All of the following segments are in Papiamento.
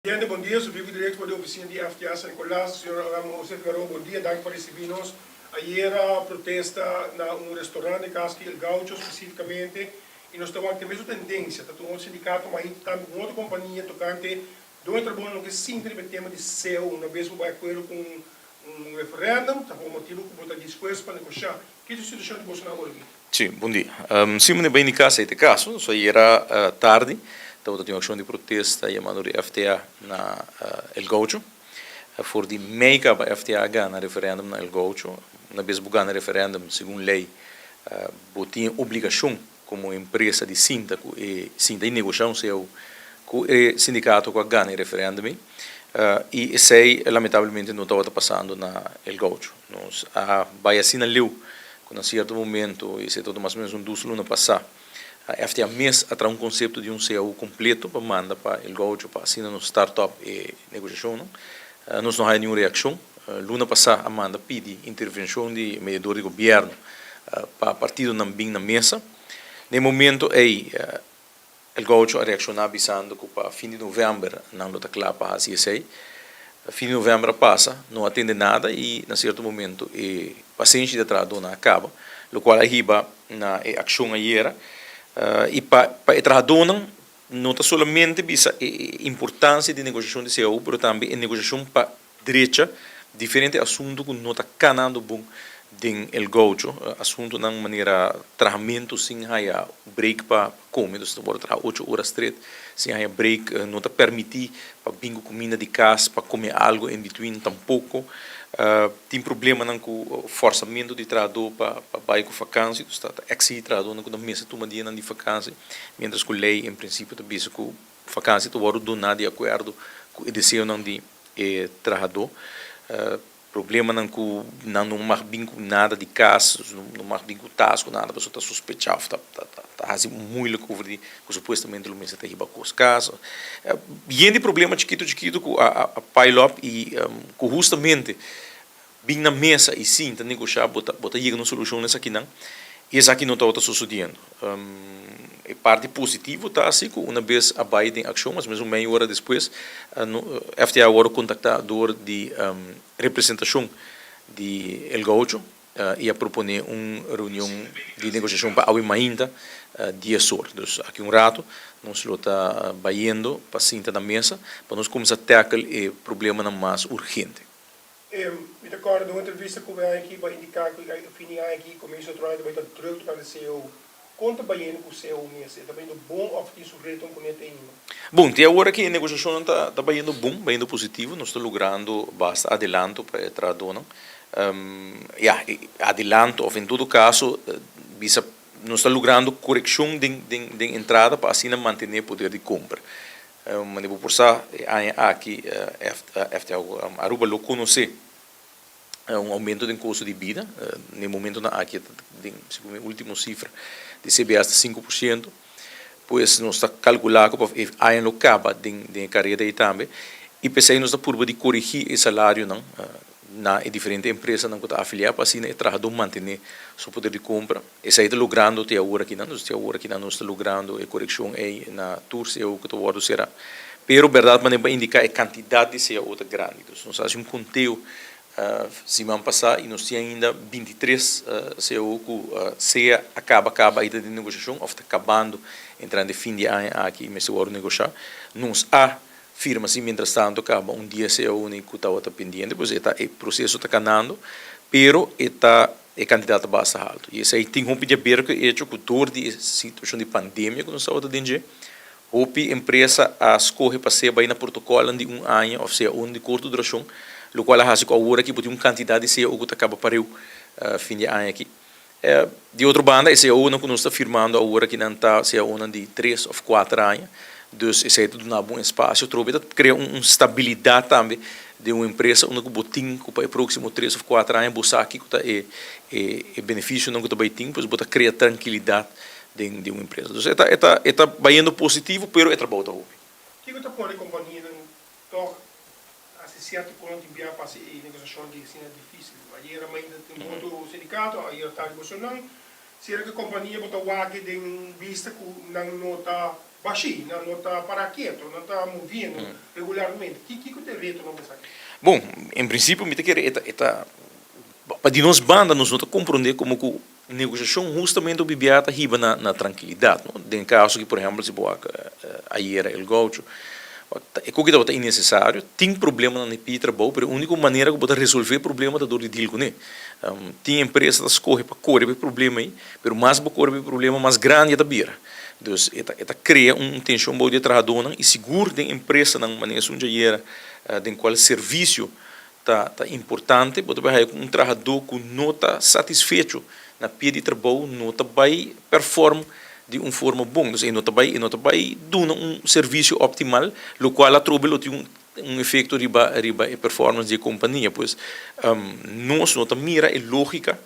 Presidente, bon dia. Su vivo directo for di oficina di FTA San Nicolas. Señor Ramon Jose Figueroa, bon dia. Danki pa ricibi nos. Ayera protesta na un restaurant den cas di El Gaucho specificamente y nos ta wak den mesun tendencia. Ta tuma un sindicato ma ahí tambe cu un otro compania tocante doño trabou no ke sinti riba e tema di cao. Una bes bo bai acuerdo cu un referendum ta pa un motibo cu bo ta dispuesto pa negocia. Ki ta e situacion di boso na awor aki? Sí, bon dia. Sí, meneer Baini Casa e ta e caso. Nos ayera tardi tabata tin un accion di protesta yamando di FTA na El Gaucho. For di mei caba FTA a gana referendum na El Gaucho. Una bes bo gana referendum, segun ley, bo tin e obligacion como empresa di sinta cu e sinta y negocia un cao cu e sindicato cu a gana e referendum ey. Y esey lamentablemente no tabata pasando na El Gaucho. Nos a bai asina leu ku na sierto momento, i esei tabata mas o menos un dus luna pasá, FTA mes a traha un konsepto di un cao kompleto pa manda pa El Gaucho pa asina nos start up e negoshashonnan. Nos no haya niun reakshon. Luna pasá a manda pidi intervenshon di mediador di gobièrnu pa partidonan bin na mesa. Na e momento ei El Gaucho a reakshoná bisando ku pa fin di novèmber nan lo ta kla pa hasi esei. Fin di novèmber a pasa, no a tende nada i na sierto momento e pasenshi di e trahadónan a kaba, lokual a hiba na e akshon ayera. I pa pa e trahadónan no ta solamente bisa e importansia di negoshashon di cao, pero tambe e negoshashon pa drecha diferente asuntu ku no ta kanando bon den El Gaucho, asuntunan manera trahamentu sin haya break pa kome, dus ta wòrdu traha ocho ora stret sin haya break, no ta permití pa bin ku kuminda di kas pa kome algu in between tampoko, tin problemanan ku fòrsamentu di trahadó pa bai ku fakansi, dus ta eksihí trahadónan ku ta mester tuma dianan di fakansi, miéntras ku lei en prinsipio ta bisa ku Vakansi ta wòrdu duná di akuerdo ku e deseonan di e trahadó. Problemanan ku nan no mag bin ku nada di kas, no mag bin ku tas ku nada pasobra ta sospechá òf ta ta hasi muilik over di ku supuestamente lo mester ta hiba kos kas. Yen di problema chikitu chikitu ku a a pile up i ku hustamente bin na mesa i sinta negoshá bo ta bo ta yega na un solushon na esakinan i esaki no tabata sosodiendo. E parti positivo ta asi ku una bes a bai den akshon mas o menos un mei ora despues FTA a wòrdu kontaktá dor di representashon di El Gaucho i a proponé un reunion di negoshashon pa awe mainta dies or. Dus aki un rato nos lo ta bayendo pa sinta na mesa pa nos kuminsá tackle e problemanan mas urgente. Mi ta kòrda den un entrevista ku mi a aki pa indiká ku e fin di aña aki komienso otro aña ta bai ta drùk tokante cao. Kon ta bayendo ku cao mes? E ta bayendo bon òf tin su reto ku ne te ainda? Bon, te awor aki e negoshashonnan ta ta bayendo bon, bayendo positivo. Nos ta logrando basta adelanto pa e trahadónan. Ya, e adelanto òf en todo kaso bisa nos ta logrando korekshon den den den entrada pa asina mantené poder di kompra. Mane bo por sa e aña aki FTA Aruba lo konosé un oumento den kosto di bida. Na e momentonan aki ta den segun e ultimo sifra di CBS ta 5%. Pues nos ta kalkulá ku pa e aña lo kaba den e kareda ei tambe. I p'esei nos ta purba di korigí e salarionan na e diferente empresanan ku ta afiliá pa asina e trahadó mantené su poder di kompra. Esei ta logrando te awor akinan, dus te awor akinan nos ta logrando e korekshon ei na tur cao ku ta wòrdu será. Pero bèrdat manera pa indiká e kantidat di cao ta grandi. Dus nos hasi un konteo siman pasá i nos tin ainda 23 cao ku sea a kaba kaba ei ta den negoshashon òf ta kabando entrante fin di aña aki i mester wòrdu negoshá. Nos a firma si mientrastanto kaba un dia cao ni ku tabata pendiente, pues e ta e proseso ta kanando, pero e ta E kantidat ta basta haltu. I esei tin hopi di aber ku e echo ku dor di e situashon di pandemia ku nos tabata den dje, hopi empresa a skohe pa sea bai na protokòlnan di un aña òf sea un di korto durashon, lokual a hasi ku awor aki bo tin un kantidat di cao ku ta kaba pareu fin di aña aki. Di otro banda e caonan ku nos ta firmando awor aki nan ta caonan di tres òf kuater aña, dus esei ta duna bo un espasio atrobe, ta krea un stabilidat tambe Den un empresa unda ku bo tin ku pa e próksimo tres òf kuater aña bo sa kiko ta e e benefisionan ku ta bai tin, pues bo ta krea trankilidat den den un empresa. Dus e ta e ta e ta bayendo positivo pero e trabou ta hopi. Kiko ta pone kompanianan tòg hasi sierto kos tin bia pa hasi e negosiashon di asina difísil? Ayera mainta tin un otro sindikato, ayera tardi boso nan. Sera ku e kompania bo ta wak den bista ku nan no ta. Bashí, nan no ta pará ketu, nan ta moviendo regularmente. Ki kiko ta e retonan pa esaki? Bon, en prinsipio mi ta kere e ta e ta pa di nos banda nos no ta komprondé komo ku negosiashon hustamente hopi bia ta hiba na na trankilidat, no. Den kaso ki por ehèmpel si bo wak ayera El Gaucho, e koki tabata innesesario, tin problemanan di pidi trabou pero e úniko manera ku bo ta resolvé e problema ta dor di deal kuné. Tin empresa ta skohe pa kore pa e problema ei, pero mas bo kore pa e problema mas grandi e ta bira. Dus e ta e ta krea un tenshon bou di e trahadónan i sigur den empresanan manera esun djayera den kual servisio ta ta importante bo ta bai haya ku un trahadó ku no ta satisfecho na pie di trabou no ta bai perform di un forma bon. Dus e no ta bai e no ta bai duna un servisio optimal lokual atrobe lo tin un un efekto riba riba e performance di e kompania. Pues nos no ta mira e lógika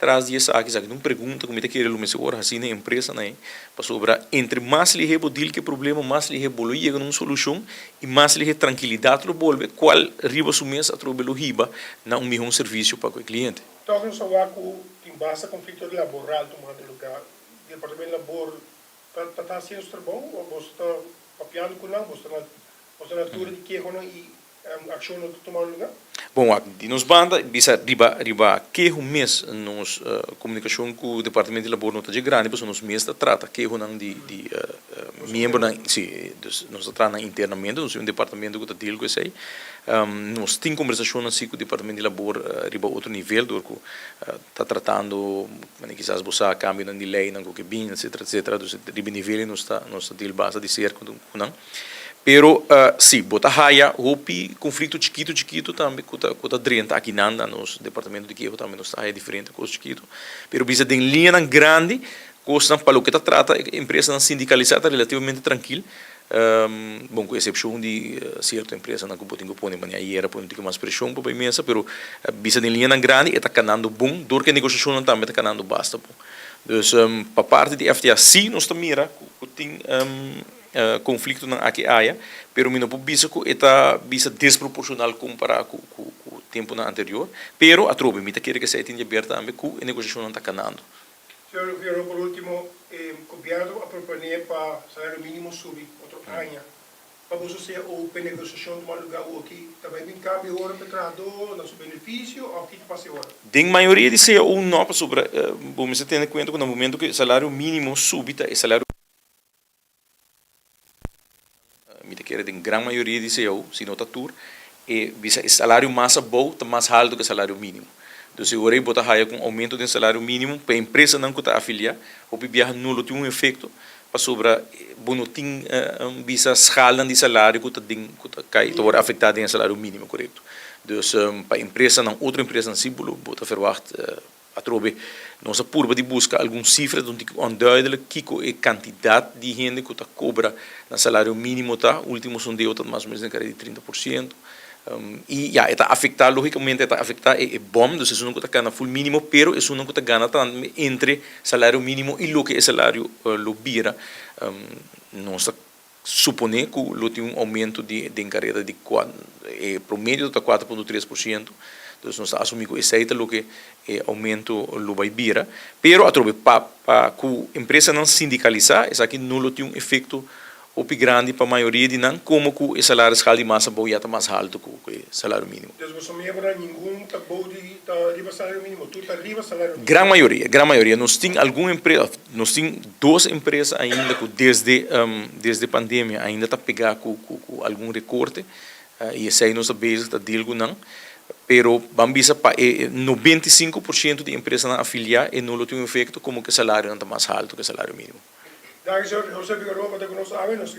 Tras di esaki, esaki ta un pregunta ku mi ta kere lo mester wòrdu hasi na e empresanan ei, pasobra entre mas lihé bo dil ku e problema, mas lihé bo lo yega na un solushon i mas lihé trankilidat lo bolbe, kual riba su mes atrobe lo hiba na un mihó servisio pa ku e kliente. Tòg nos a wak ku tin basta konflikto laboral tumando lugá. Departamento di Labor ta ta hasiendo su trabou òf boso ta papiando ku nan, boso ta na altura di kehonan i Akshon no ta tuma lugá? Bon, wak, di nos banda, bisa riba riba keho mes nos komunikashon ku Departamento di Labor no ta dje grandi pasobra nos mes ta trata kehonan di di miembronan, si, dus nos ta traha nan internamente, nos tin un departamento ku ta deal ku esei. Nos tin kombersashonnan si ku Departamento di Labor riba otro nivel dor ku ta tratando, manera kisas bo sa, kambionan di leinan ku ke bini, etsetera, etsetera, dus riba e nivel ei nos ta nos ta deal basta di serka ku nan. Pero si, bo ta haya hopi conflicto chikito chikito tambe cu ta cu ta drenta akinan na nos departamento di keho tambe nos ta haya diferente cos chikito. Pero bisa den liñanan grandi cosnan pa loke ta trata e empresanan sindicalisa ta relativamente trankil, bon cu excepcion di cierto empresanan cu bo tin cu pone manera ayera pone un tiki mas presion pa bay mesa pero bisa den liñanan grandi e ta canando bon dor cu e negociacionnan tambe ta canando basta bon. Dus pa parti di FTA si nos ta mira cu tin. Konfliktonan aki aya, pero mi no por bisa ku e ta bisa desproporshonal kompará ku ku tempunan anterior. Pero atrobe mi ta kere ku esei tin di aber tambe ku e negosiashonnan ta kanando. Señor Figueroa, por ultimo, e gobièrnu a proponé pa salario mínimo subi otro aña. Pa boso sea open negosiashon tuma lugá awoki, ta bai bin kambio ora pa e trahadó na su benefisio òf ki ta pasa e ora? Den mayoria di cao no, pasobra bo mester tene kuenta ku na momento ku e salario mínimo subi ta e salario. Mi ta kere den gran mayoria di cao, si no ta tur, e bisa e salario mas abou ta mas haltu ku e salario mínimo. Dus e ora ei bo ta haya ku un oumento den salario mínimo pa e empresanan ku ta afiliá, hopi biaha no lo tin un efekto pasobra bo no tin bisa skalnan di salario ku ta den ku ta kai ta wòrdu afektá den e salario mínimo korekto. Dus pa empresanan otro empresanan si bo lo bo ta verwagt Atrobe, nos a purba di buska algun sifra, ta un tiki onduidelijk kiko e kantidat di hende ku ta kobra nan salario mínimo ta. Último sondeo ta mas o ménos den kare di 30%. I ya, e ta afektá, lógikamente e ta afektá e bòm, dus esunnan ku ta gana ful mínimo, pero esunnan ku ta gana tambe entre salario mínimo i loke e salario lo bira. Nos ta Suponé ku lo tin un oumento di den kareda di e promedio ta 4.3%, dus nos ta asumí ku esei ta loke e oumento lo bai bira. Pero atrobe pa pa ku empresanan sindikalisá esaki no lo tin un efekto hopi grandi pa mayoria di nan komo ku e salario skal di mas abou ya ta mas haltu ku e salario mínimo. Dus boso miembronan ningun ta bou di ta riba salario mínimo, tur ta riba salario mínimo? Gran mayoria, gran mayoria. Nos tin algun empresa. Nos tin dos empresa ainda ku desde desde pandemia ainda ta pegá ku ku algun rekorte i esei nos ta bezig ta deal ku nan. Pero ban bisa pa e 95% di empresanan afiliá e no lo tin un efekto komo ku e salarionan ta mas haltu ku e salario mínimo. Danki señor José Figueroa pa ta ku nos awe. Nos.